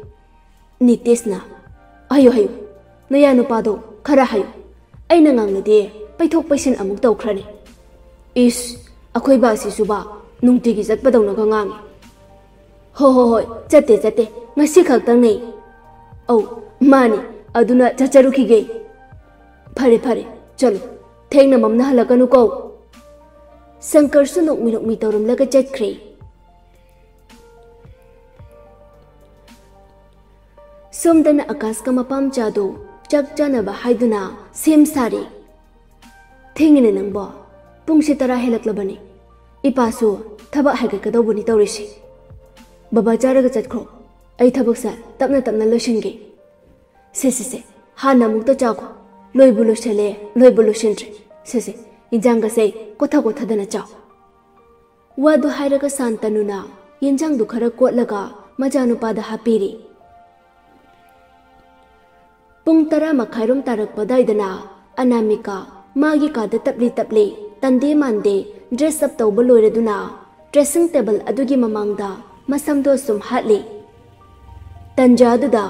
ꯅꯤꯇꯤꯁꯅ, "ꯍꯥꯏꯌꯨ, ꯍꯥꯏꯌꯨ, ꯅꯌꯥ ꯅꯨꯄꯥꯗꯣ ꯈꯔ ꯍꯥꯏꯌꯨ꯫ ꯑꯩꯅ ꯉꯥꯡꯂꯗꯤ ꯄꯩꯊꯣꯛ ꯄꯩꯁꯤꯟ ꯑꯃꯨꯛ ꯇꯧꯈ꯭ꯔꯅꯤ꯫" "ꯏꯁ, ꯑꯩꯈꯣꯏ ꯕꯥꯁꯤꯁꯨꯕ ꯅꯨꯡꯇꯤꯒꯤ ꯆꯠꯄꯗꯧꯅꯒ ꯉꯥꯡꯉꯤ꯫" "ꯍꯣ, ꯍꯣ, ꯍꯣꯏ, ꯆꯠꯇꯦ, ꯆꯠꯇꯦ, ꯉꯁꯤ ꯈꯛꯇꯪꯅꯦ꯫" "ꯑꯧ, ꯃꯥꯅꯤ, ꯑꯗꯨꯅ ꯆꯠꯆꯔꯨꯈꯤꯒꯦ꯫" "ꯐꯔꯦ, ꯐꯔꯦ, ꯆꯠꯂꯨ, ꯊꯦꯡꯅ ꯃꯝꯅ ꯍꯜꯂꯛꯀꯅꯨꯀꯣ꯫" ꯁꯪꯀꯔꯁꯨ ꯅꯣꯛꯃꯤ ꯅꯣꯛꯃꯤ ꯇꯧꯔꯝꯂꯒ ꯆꯠꯈ꯭ꯔꯦ꯫ ꯁꯣꯝꯗꯅ ꯑꯀꯥꯁꯀ ꯃꯄꯥꯝꯆꯥꯗꯨ ꯆꯥꯛ ꯆꯥꯅꯕ ꯍꯥꯏꯗꯨꯅ ꯁꯦꯝ ꯁꯥꯔꯤ꯫ "ꯊꯦꯡꯉꯤꯅꯦ ꯅꯪꯕꯣ, ꯄꯨꯡꯁꯦ ꯇꯔꯥ ꯍꯦꯜꯂꯛꯂꯕꯅꯤ꯫ ꯏꯄꯥꯁꯨ ꯊꯕꯛ ꯍꯥꯏꯒꯠꯀꯗꯧꯕꯅꯤ ꯇꯧꯔꯤꯁꯦ꯫ ꯕꯕꯥ ꯆꯥꯔꯒ ꯆꯠꯈ꯭ꯔꯣ, ꯑꯩ ꯊꯕꯛꯁꯦ ꯇꯞꯅ ꯇꯞꯅ ꯂꯣꯏꯁꯤꯟꯒꯦ꯫ ꯁꯦ ꯁꯦ ꯁꯦ, ꯍꯥꯟꯅ ꯑꯃꯨꯛꯇ ꯆꯥꯈꯣ꯫ ꯂꯣꯏꯕꯨ ꯂꯣꯏꯁꯤꯜꯂꯦ, ꯂꯣꯏꯕꯨ ꯂꯣꯏꯁꯤꯟꯗ꯭ꯔꯤ꯫ ꯁꯦ ꯁꯦ, ꯏꯟꯖꯥꯡꯒꯁꯦ ꯀꯣꯊ ꯀꯣꯊꯗꯅ ꯆꯥꯎ"꯫ ꯋꯥꯗꯨ ꯍꯥꯏꯔꯒ ꯁꯥꯟꯇꯅꯨꯅ ꯌꯦꯟꯖꯥꯡꯗꯨ ꯈꯔ ꯀꯣꯠꯂꯒ ꯃꯆꯥꯅꯨꯄꯥꯗ ꯍꯥꯞꯄꯤꯔꯤ꯫ ꯄꯨꯡ ꯇꯔꯥ ꯃꯈꯥꯏꯔꯣꯝ ꯇꯥꯔꯛꯄꯗꯥꯏꯗꯅ ꯑꯅꯥꯃꯤꯀꯥ ꯃꯥꯒꯤ ꯀꯥꯗ ꯇꯞꯂꯤ ꯇꯞꯂꯤ, ꯇꯟꯗꯦ ꯃꯥꯟꯗꯦ dress up ꯇꯧꯕ ꯂꯣꯏꯔꯗꯨꯅ dressing table ꯑꯗꯨꯒꯤ ꯃꯃꯥꯡꯗ ꯃꯁꯝꯗꯣ ꯁꯨꯝ ꯍꯥꯠꯂꯤ꯫ ꯇꯟꯖꯥꯗꯨꯗ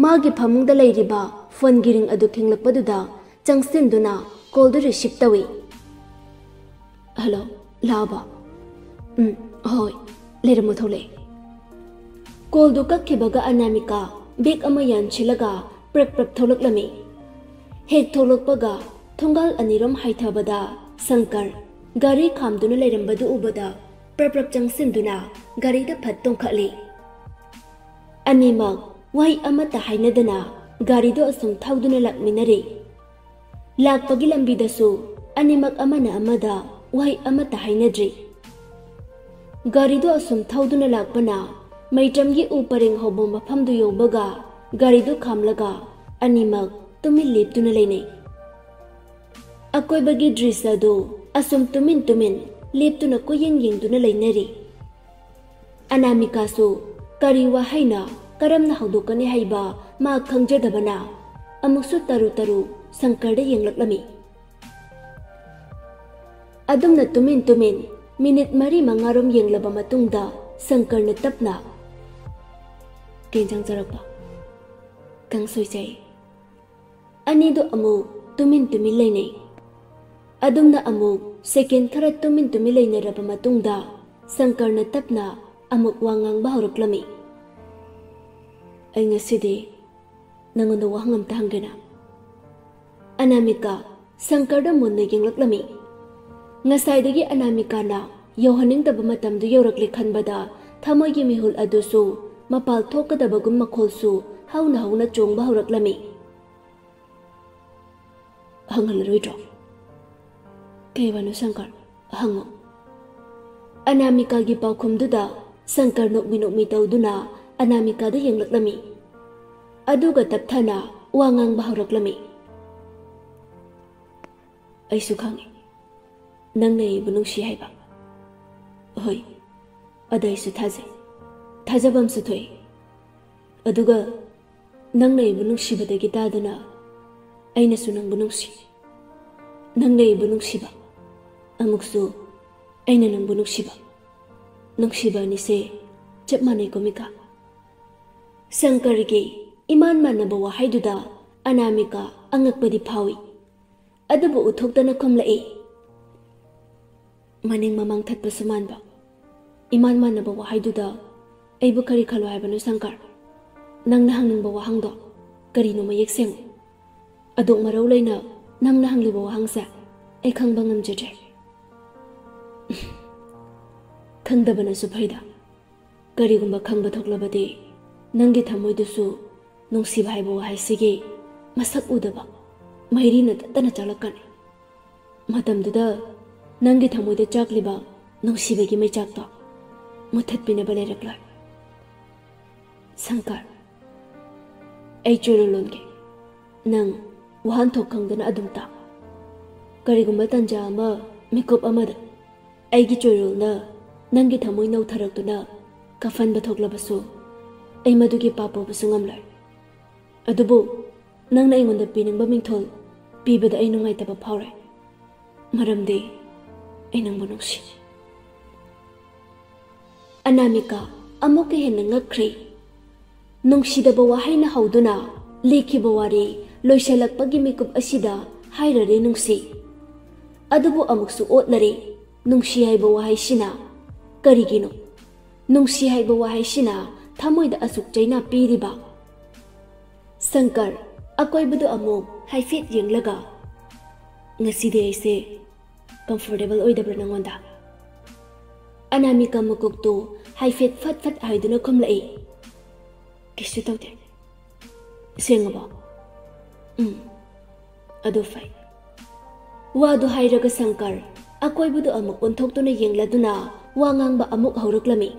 ꯃꯥꯒꯤ ꯐꯃꯨꯡꯗ ꯂꯩꯔꯤꯕ phoneꯒꯤ ring ꯑꯗꯨ ꯈꯤꯡꯂꯛꯄꯗꯨꯗ ꯆꯪꯁꯤꯟꯗꯨꯅ callꯗꯨ receive ꯇꯧꯏ꯫ "Hello, ꯂꯥꯛꯑꯕꯣ?" "ꯎꯝ, ꯍꯣꯏ, ꯂꯩꯔꯝꯃꯣ, ꯊꯣꯛꯂꯛꯑꯦ"꯫ Callꯗꯨ ꯀꯛꯈꯤꯕꯒ ꯑꯅꯥꯃꯤꯀꯥ bag ꯑꯃ ꯌꯥꯟꯁꯤꯜꯂꯒ ꯄ꯭ꯔꯞ ꯄ꯭ꯔꯞ ꯊꯣꯛꯂꯛꯂꯝꯃꯤ꯫ ꯍꯦꯛ ꯊꯣꯛꯂꯛꯄꯒ ꯊꯣꯡꯒꯥꯜ ꯑꯅꯤꯔꯣꯝ ꯍꯥꯏꯊꯕꯗ ꯁꯪꯀꯔ ꯒꯥꯔꯤ ꯈꯥꯝꯗꯨꯅ ꯂꯩꯔꯝꯕꯗꯨ ꯎꯕꯗ ꯄ꯭ꯔꯞ ꯄ꯭ꯔꯞ ꯆꯪꯁꯤꯟꯗꯨꯅ ꯒꯥꯔꯤꯗ ꯐꯠ ꯇꯣꯡꯈꯠꯂꯤ꯫ ꯑꯅꯤꯃꯛ ꯋꯥꯍꯩ ꯑꯃꯠꯇ ꯍꯥꯏꯅꯗꯅ ꯒꯥꯔꯤꯗꯨ ꯑꯁꯨꯝ ꯊꯧꯗꯨꯅ ꯂꯥꯛꯃꯤꯟꯅꯔꯤ꯫ ꯂꯥꯛꯄꯒꯤ ꯂꯝꯕꯤꯗꯁꯨ ꯑꯅꯤꯃꯛ ꯑꯃꯅ ꯑꯃꯗ ꯋꯥꯍꯩ ꯑꯃꯠꯇ ꯍꯥꯏꯅꯗ꯭ꯔꯤ꯫ ꯒꯥꯔꯤꯗꯨ ꯑꯁꯨꯝ ꯊꯧꯗꯨꯅ ꯂꯥꯛꯄꯅ ꯃꯩꯇ꯭ꯔꯝꯒꯤ ꯎ ꯄꯔꯦꯡ ꯍꯧꯕ ꯃꯐꯝꯗꯨ ꯌꯧꯕꯒ ꯒꯥꯔꯤꯗꯨ ꯈꯥꯝꯂꯒ ꯑꯅꯤꯃꯛ ꯇꯨꯃꯤꯟ ꯂꯦꯞꯇꯨꯅ ꯂꯩꯅꯩ꯫ ꯑꯀꯣꯏꯕꯒꯤ ꯗ꯭ꯔꯤꯁ꯭ꯌ ꯑꯗꯨ ꯑꯁꯨꯝ ꯇꯨꯃꯤꯟ ꯇꯨꯃꯤꯟ ꯂꯦꯞꯇꯨꯅ ꯀꯣꯏꯌꯦꯡ ꯌꯦꯡꯗꯨꯅ ꯂꯩꯅꯔꯤ꯫ ꯑꯅꯥꯃꯤꯀꯥꯁꯨ ꯀꯔꯤ ꯋꯥꯍꯩꯅ ꯀꯔꯝꯅ ꯍꯧꯗꯣꯛꯀꯅꯤ ꯍꯥꯏꯕ ꯃꯥ ꯈꯪꯖꯗꯕꯅ ꯑꯃꯨꯛꯁꯨ ꯇꯔꯨ ꯇꯔꯨ ꯁꯪꯀꯔꯗ ꯌꯦꯡꯂꯛꯂꯝꯃꯤ꯫ ꯑꯗꯨꯝꯅ ꯇꯨꯃꯤꯟ ꯇꯨꯃꯤꯟ ꯃꯤꯅꯤꯠ ꯃꯔꯤ ꯃꯉꯥꯔꯣꯝ ꯌꯦꯡꯂꯕ ꯃꯇꯨꯡꯗ ꯁꯪꯀꯔꯅ ꯇꯞꯅ, "ꯀꯩ ꯏꯟꯁꯥꯡ ꯆꯥꯔꯛꯄ?" "ꯀꯥꯡꯁꯣꯏ ꯆꯥꯏ"꯫ ꯑꯅꯤꯗꯨ ꯑꯃꯨꯛ ꯇꯨꯃꯤꯟ ꯇꯨꯃꯤꯟ ꯂꯩꯅꯩ꯫ ꯑꯗꯨꯝꯅ ꯑꯃꯨꯛ second ꯈꯔ ꯇꯨꯃꯤꯟ ꯇꯨꯃꯤꯟ ꯂꯩꯅꯔꯕ ꯃꯇꯨꯡꯗ ꯁꯪꯀꯔꯅ ꯇꯞꯅ ꯑꯃꯨꯛ ꯋꯥ ꯉꯥꯡꯕ ꯍꯧꯔꯛꯂꯝꯃꯤ꯫ "ꯑꯩ ꯉꯁꯤꯗꯤ ꯅꯉꯣꯟꯗ ꯋꯥꯍꯪ ꯑꯝꯇ ꯍꯪꯒꯦꯅ"꯫ ꯑꯅꯥꯃꯤꯀꯥ ꯁꯪꯀꯔꯗ ꯃꯨꯟꯅ ꯌꯦꯡꯂꯛꯂꯝꯃꯤ꯫ ꯉꯁꯥꯏꯗꯒꯤ ꯑꯅꯥꯃꯤꯀꯥꯅ ꯌꯧꯍꯟꯅꯤꯡꯗꯕ ꯃꯇꯝꯗꯨ ꯌꯧꯔꯛꯂꯦ ꯈꯟꯕꯗ ꯊꯃꯣꯏꯒꯤ ꯃꯤꯍꯨꯜ ꯑꯗꯨꯁꯨ ꯃꯄꯥꯜ ꯊꯣꯛꯀꯗꯕꯒꯨꯝ ꯃꯈꯣꯜꯁꯨ ꯍꯧꯅ ꯍꯧꯅ ꯆꯣꯡꯕ ꯍꯧꯔꯛꯂꯝꯃꯤ꯫ "ꯍꯪꯍꯜꯂꯔꯣꯏꯗ꯭ꯔꯣ?" "ꯀꯩ ꯋꯥꯅꯣ ꯁꯪꯀꯔ? ꯍꯪꯉꯣ꯫" ꯑꯅꯥꯃꯤꯀꯥꯒꯤ ꯄꯥꯎꯈꯨꯝꯗꯨꯗ ꯁꯪꯀꯔ ꯅꯣꯛꯃꯤ ꯅꯣꯛꯃꯤ ꯇꯧꯗꯨꯅ ꯑꯅꯥꯃꯤꯀꯥꯗ ꯌꯦꯡꯂꯛꯂꯝꯃꯤ꯫ ꯑꯗꯨꯒ ꯇꯞꯊꯅ ꯋꯥ ꯉꯥꯡꯕ ꯍꯧꯔꯛꯂꯝꯃꯤ꯫ "ꯑꯩꯁꯨ ꯈꯪꯉꯤ ꯅꯪꯅ ꯑꯩꯕꯨ ꯅꯨꯡꯁꯤ ꯍꯥꯏꯕ꯫ ꯍꯣꯏ, ꯑꯗ ꯑꯩꯁꯨ ꯊꯥꯖꯩ, ꯊꯥꯖꯕ ꯑꯃꯁꯨ ꯊꯣꯛꯏ꯫ ꯑꯗꯨꯒ ꯅꯪꯅ ꯑꯩꯕꯨ ꯅꯨꯡꯁꯤꯕꯗꯒꯤ ꯇꯥꯗꯅ ꯑꯩꯅꯁꯨ ꯅꯪꯕꯨ ꯅꯨꯡꯁꯤ꯫ ꯅꯪꯅ ꯑꯩꯕꯨ ꯅꯨꯡꯁꯤꯕ, ꯑꯃꯨꯛꯁꯨ ꯑꯩꯅ ꯅꯪꯕꯨ ꯅꯨꯡꯁꯤꯕ꯫ ꯅꯨꯡꯁꯤꯕ ꯑꯅꯤꯁꯦ ꯆꯞ ꯃꯥꯟꯅꯩꯀꯣ ꯃꯤꯀꯥ?" ꯁꯪꯀꯔꯒꯤ ꯏꯃꯥꯟ ꯃꯥꯟꯅꯕ ꯋꯥꯍꯩꯗꯨꯗ ꯑꯅꯥꯃꯤꯀꯥ ꯑꯉꯛꯄꯗꯤ ꯐꯥꯎꯏ꯫ ꯑꯗꯨꯕꯨ ꯎꯠꯊꯣꯛꯇꯅ ꯈꯨꯝꯂꯛꯏ꯫ ꯃꯅꯤꯡ ꯃꯃꯥꯡ ꯊꯠꯄꯁꯨ ꯃꯥꯟꯕ ꯏꯃꯥꯟ ꯃꯥꯟꯅꯕ ꯋꯥꯍꯩꯗꯨꯗ ꯑꯩꯕꯨ ꯀꯔꯤ ꯈꯜꯂꯣ ꯍꯥꯏꯕꯅꯣ ꯁꯪꯀꯔ? ꯅꯪꯅ ꯍꯪꯅꯤꯡꯕ ꯋꯥꯍꯪꯗꯣ ꯀꯔꯤꯅꯣ ꯃꯌꯦꯛ ꯁꯦꯡꯉꯨ꯫ ꯑꯗꯣꯛ ꯃꯔꯧ ꯂꯩꯅ ꯅꯪꯅ ꯍꯪꯂꯤꯕ ꯋꯥꯍꯪꯁꯦ ꯑꯩ ꯈꯪꯕ ꯉꯝꯖꯗ꯭ꯔꯦ꯫ "ꯈꯪꯗꯕꯅꯁꯨ ꯐꯩꯗ꯫ ꯀꯔꯤꯒꯨꯝꯕ ꯈꯪꯕ ꯊꯣꯛꯂꯕꯗꯤ ꯅꯪꯒꯤ ꯊꯃꯣꯏꯗꯨꯁꯨ ꯅꯨꯡꯁꯤꯕ ꯍꯥꯏꯕ ꯋꯥꯍꯩꯁꯤꯒꯤ ꯃꯁꯛ ꯎꯗꯕ ꯃꯩꯔꯤꯅ ꯇꯠꯇꯅ ꯆꯥꯛꯂꯛꯀꯅꯤ꯫ ꯃꯇꯝꯗꯨꯗ ꯅꯪꯒꯤ ꯊꯃꯣꯏꯗ ꯆꯥꯛꯂꯤꯕ ꯅꯨꯡꯁꯤꯕꯒꯤ ꯃꯩꯆꯥꯛꯇꯣ ꯃꯨꯊꯠꯄꯤꯅꯕ ꯂꯩꯔꯛꯂꯣꯏ꯫" "ꯁꯪꯀꯔ, ꯑꯩ ꯆꯨꯔꯨ ꯂꯣꯟꯒꯦ꯫ ꯅꯪ ꯋꯥꯍꯟꯊꯣꯛ ꯈꯪꯗꯅ ꯑꯗꯨꯝ ꯇꯥ꯫ ꯀꯔꯤꯒꯨꯝꯕ ꯇꯟꯖꯥ ꯑꯃ, ꯃꯤꯀꯨꯞ ꯑꯃꯗ ꯑꯩꯒꯤ ꯆꯣꯏꯔꯣꯜꯅ ꯅꯪꯒꯤ ꯊꯃꯣꯏ ꯅꯧꯊꯔꯛꯇꯨꯅ ꯀꯐꯟꯕ ꯊꯣꯛꯂꯕꯁꯨ, ꯑꯩ ꯃꯗꯨꯒꯤ ꯄꯥꯞ ꯄꯨꯕꯁꯨ ꯉꯝꯂꯣꯏ꯫ ꯑꯗꯨꯕꯨ ꯅꯪꯅ ꯑꯩꯉꯣꯟꯗ ꯄꯤꯅꯤꯡꯕ ꯃꯤꯡꯊꯣꯜ ꯄꯤꯕꯗ ꯑꯩ ꯅꯨꯡꯉꯥꯏꯇꯕ ꯐꯥꯎꯔꯣꯏ, ꯃꯔꯝꯗꯤ ꯑꯩ ꯅꯪꯕꯨ ꯅꯨꯡꯁꯤ꯫" ꯑꯅꯥꯃꯤꯀꯥ ꯑꯃꯨꯛꯀ ꯍꯦꯟꯅ ꯉꯛꯈ꯭ꯔꯦ꯫ ꯅꯨꯡꯁꯤꯗꯕ ꯋꯥꯍꯩꯅ ꯍꯧꯗꯨꯅ ꯂꯤꯈꯤꯕ ꯋꯥꯔꯤ ꯂꯣꯏꯁꯤꯜꯂꯛꯄꯒꯤ ꯃꯤꯀꯨꯞ ꯑꯁꯤꯗ ꯍꯥꯏꯔꯔꯦ ꯅꯨꯡꯁꯤ꯫ ꯑꯗꯨꯕꯨ ꯑꯃꯨꯛꯁꯨ ꯑꯣꯠꯂꯔꯦ ꯅꯨꯡꯁꯤ ꯍꯥꯏꯕ ꯋꯥꯍꯩꯁꯤꯅ꯫ ꯀꯔꯤꯒꯤꯅꯣ ꯅꯨꯡꯁꯤ ꯍꯥꯏꯕ ꯋꯥꯍꯩꯁꯤꯅ ꯊꯃꯣꯏꯗ ꯑꯁꯨꯛ ꯆꯩꯅꯥ ꯄꯤꯔꯤꯕ? ꯁꯪꯀꯔ ꯑꯀꯣꯏꯕꯗꯨ ꯑꯃꯨꯛ ꯍꯥꯏꯐꯦꯠ ꯌꯦꯡꯂꯒ, "ꯉꯁꯤꯗꯤ ꯑꯩꯁꯦ ꯀꯝꯐꯣꯔꯇꯦꯕꯜ ꯑꯣꯏꯗꯕ꯭ꯔꯥ ꯅꯪꯉꯣꯟꯗ?" ꯑꯅꯥꯃꯤꯀꯥ ꯃꯀꯣꯛꯇꯨ ꯍꯥꯏꯐꯦꯠ ꯐꯠ ꯐꯠ ꯍꯥꯏꯗꯨꯅ ꯈꯨꯝꯂꯛꯏ, "ꯀꯩꯁꯨ ꯇꯧꯗꯦ, ꯁꯦꯡꯉꯕꯣ? ꯎꯝ, ꯑꯗꯨ ꯐꯩ꯫ ꯋꯥꯗꯨ ꯍꯥꯏꯔꯒ ꯁꯪꯀꯔ ꯑꯀꯣꯏꯕꯗꯨ ꯑꯃꯨꯛ ꯑꯣꯟꯊꯣꯛꯇꯨꯅ ꯌꯦꯡꯂꯗꯨꯅ ꯋꯥ ꯉꯥꯡꯕ ꯑꯃꯨꯛ ꯍꯧꯔꯛꯂꯝꯃꯤ꯫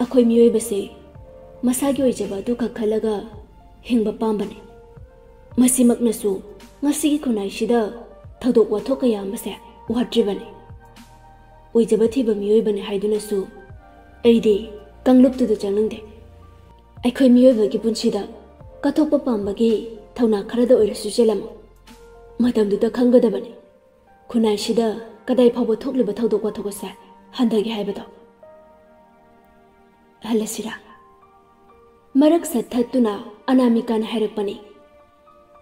ꯑꯩꯈꯣꯏ ꯃꯤꯑꯣꯏꯕꯁꯦ ꯃꯁꯥꯒꯤ ꯑꯣꯏꯖꯕ ꯑꯗꯨ ꯈꯛ ꯈꯜꯂꯒ ꯍꯤꯡꯕ ꯄꯥꯝꯕꯅꯤ꯫ ꯃꯁꯤꯃꯛꯅꯁꯨ ꯉꯁꯤꯒꯤ ꯈꯨꯟꯅꯥꯏꯁꯤꯗ ꯊꯧꯗꯣꯛ ꯋꯥꯊꯣꯛ ꯀꯌꯥ ꯑꯃꯁꯦ ꯋꯥꯠꯇ꯭ꯔꯤꯕꯅꯤ꯫ ꯑꯣꯏꯖꯕ ꯊꯤꯕ ꯃꯤꯑꯣꯏꯕꯅꯤ ꯍꯥꯏꯗꯨꯅꯁꯨ ꯑꯩꯗꯤ ꯀꯥꯡꯂꯨꯞꯇꯨꯗ ꯆꯪꯅꯤꯡꯗꯦ꯫ ꯑꯩꯈꯣꯏ ꯃꯤꯑꯣꯏꯕꯒꯤ ꯄꯨꯟꯁꯤꯗ ꯀꯠꯊꯣꯛꯄ ꯄꯥꯝꯕꯒꯤ ꯊꯧꯅꯥ ꯈꯔꯗ ꯑꯣꯏꯔꯁꯨ ꯆꯦꯜꯂꯝꯃꯨ꯫ ꯃꯇꯝꯗꯨꯗ ꯈꯪꯒꯗꯕꯅꯤ ꯈꯨꯟꯅꯥꯏꯁꯤꯗ ꯀꯗꯥꯏ ꯐꯥꯎꯕ ꯊꯣꯛꯂꯤꯕ ꯊꯧꯗꯣꯛ ꯋꯥꯊꯣꯛ ꯑꯁꯦ ꯍꯟꯊꯒꯦ ꯍꯥꯏꯕꯗꯣ꯫ ꯍꯜꯂꯁꯤꯔꯥ? ꯃꯔꯛ ꯁꯠꯊꯠꯇꯨꯅ ꯑꯅꯥꯃꯤꯀꯥꯅ ꯍꯥꯏꯔꯛꯄꯅꯤ꯫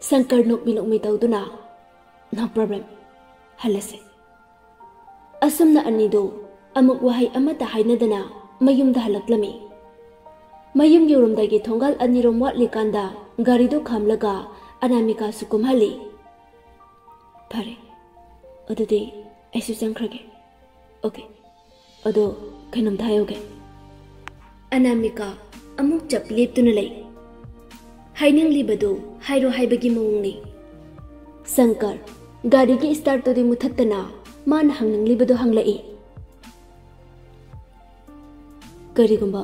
ꯁꯪꯀꯔ ꯅꯣꯛꯃꯤ ꯅꯣꯛꯃꯤ ꯇꯧꯗꯨꯅ, "No problem, ꯍꯜꯂꯁꯦ"꯫ ꯑꯁꯨꯝꯅ ꯑꯅꯤꯗꯨ ꯑꯃꯨꯛ ꯋꯥꯍꯩ ꯑꯃꯠꯇ ꯍꯥꯏꯅꯗꯅ ꯃꯌꯨꯝꯗ ꯍꯜꯂꯛꯂꯝꯃꯤ꯫ ꯃꯌꯨꯝ ꯌꯧꯔꯝꯗꯥꯏꯒꯤ ꯊꯣꯡꯒꯥꯜ ꯑꯅꯤꯔꯣꯝ ꯋꯥꯠꯂꯤꯀꯥꯟꯗ ꯒꯥꯔꯤꯗꯨ ꯈꯥꯝꯂꯒ ꯑꯅꯥꯃꯤꯀꯥꯁꯨ ꯀꯨꯝꯍꯜꯂꯤ꯫ "ꯐꯔꯦ, ꯑꯗꯨꯗꯤ ꯑꯩꯁꯨ ꯆꯪꯈ꯭ꯔꯒꯦ꯫ ꯑꯣꯀꯦ, ꯑꯗꯣ ꯀꯩꯅꯣꯝꯇ ꯍꯥꯏꯍꯧꯒꯦ"꯫ ꯑꯅꯥꯃꯤꯀꯥ ꯑꯃꯨꯛ ꯆꯞ ꯂꯦꯞꯇꯨꯅ ꯂꯩ꯫ ꯍꯥꯏꯅꯤꯡꯂꯤꯕꯗꯨ ꯍꯥꯏꯔꯣ ꯍꯥꯏꯕꯒꯤ ꯃꯑꯣꯡꯅꯤ꯫ ꯁꯪꯀꯔ ꯒꯥꯔꯤꯒꯤ ꯁ꯭ꯇꯥꯔꯠꯇꯨꯗꯤ ꯃꯨꯊꯠꯇꯅ ꯃꯥꯅ ꯍꯪꯅꯤꯡꯂꯤꯕꯗꯨ ꯍꯪꯂꯛꯏ꯫ "ꯀꯔꯤꯒꯨꯝꯕ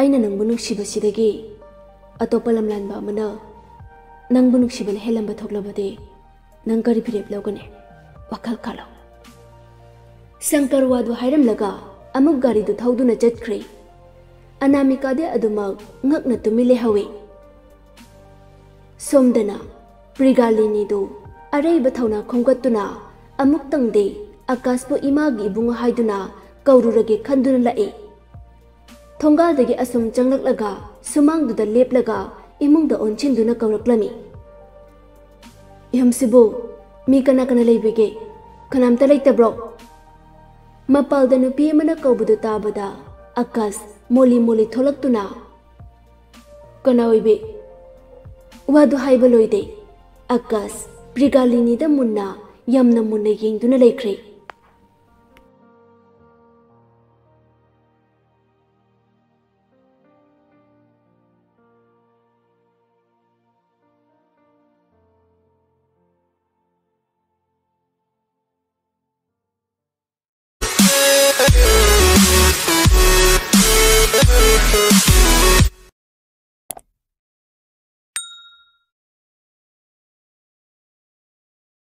ꯑꯩꯅ ꯅꯪꯕꯨ ꯅꯨꯡꯁꯤꯕꯁꯤꯗꯒꯤ ꯑꯇꯣꯞꯄ ꯂꯝꯂꯥꯟꯕ ꯑꯃꯅ ꯅꯪꯕꯨ ꯅꯨꯡꯁꯤꯕꯅ ꯍꯦꯜꯂꯝꯕ ꯊꯣꯛꯂꯕꯗꯤ ꯅꯪ ꯀꯔꯤ ꯐꯤꯔꯦꯞ ꯂꯧꯒꯅꯤ? ꯋꯥꯈꯜ ꯈꯜꯂꯣ"꯫ ꯁꯪꯀꯔ ꯋꯥꯗꯨ ꯍꯥꯏꯔꯝꯂꯒ ꯑꯃꯨꯛ ꯒꯥꯔꯤꯗꯨ ꯊꯧꯗꯨꯅ ꯆꯠꯈ꯭ꯔꯦ꯫ ꯑꯅꯥꯃꯤꯀꯥꯗꯤ ꯑꯗꯨꯃꯛ ꯉꯛꯅ ꯇꯨꯃꯤꯟ ꯂꯩꯍꯧꯏ꯫ ꯁꯣꯝꯗꯅ ꯄ꯭ꯔꯤꯒꯥꯂꯤꯅꯤꯗꯨ ꯑꯔꯩꯕ ꯊꯧꯅꯥ ꯈꯣꯝꯒꯠꯇꯨꯅ ꯑꯃꯨꯛꯇꯪꯗꯤ ꯑꯀꯥꯁꯄꯨ ꯏꯃꯥꯒꯤ ꯏꯕꯨꯡꯉꯣ ꯍꯥꯏꯗꯨꯅ ꯀꯧꯔꯨꯔꯒꯦ ꯈꯟꯗꯨꯅ ꯂꯥꯛꯏ꯫ ꯊꯣꯡꯒꯥꯜꯗꯒꯤ ꯑꯁꯨꯝ ꯆꯪꯂꯛꯂꯒ ꯁꯨꯃꯥꯡꯗꯨꯗ ꯂꯦꯞꯂꯒ ꯏꯃꯨꯡꯗ ꯑꯣꯟꯁꯤꯟꯗꯨꯅ ꯀꯧꯔꯛꯂꯝꯃꯤ꯫ "ꯌꯨꯝꯁꯤꯕꯨ ꯃꯤ ꯀꯅꯥ ꯀꯅꯥ ꯂꯩꯕꯤꯒꯦ? ꯀꯅꯥꯝꯇ ꯂꯩꯇꯕ꯭ꯔꯣ?" ꯃꯄꯥꯜꯗ ꯅꯨꯄꯤ ꯑꯃꯅ ꯀꯧꯕꯗꯨ ꯇꯥꯕꯗ ꯑꯀꯥꯁ ꯃꯣꯂꯤ ꯃꯣꯂꯤ ꯊꯣꯛꯂꯛꯇꯨꯅ, "ꯀꯅꯥ ꯑꯣꯏꯕꯤ?" ꯋꯥꯗꯨ ꯍꯥꯏꯕ ꯂꯣꯏꯗꯦ꯫ ꯑꯀꯥꯁ ꯄ꯭ꯔꯤꯒꯥꯂꯤꯅꯤꯗ ꯃꯨꯟꯅ, ꯌꯥꯝꯅ ꯃꯨꯟꯅ ꯌꯦꯡꯗꯨꯅ ꯂꯩꯈ꯭ꯔꯦ꯫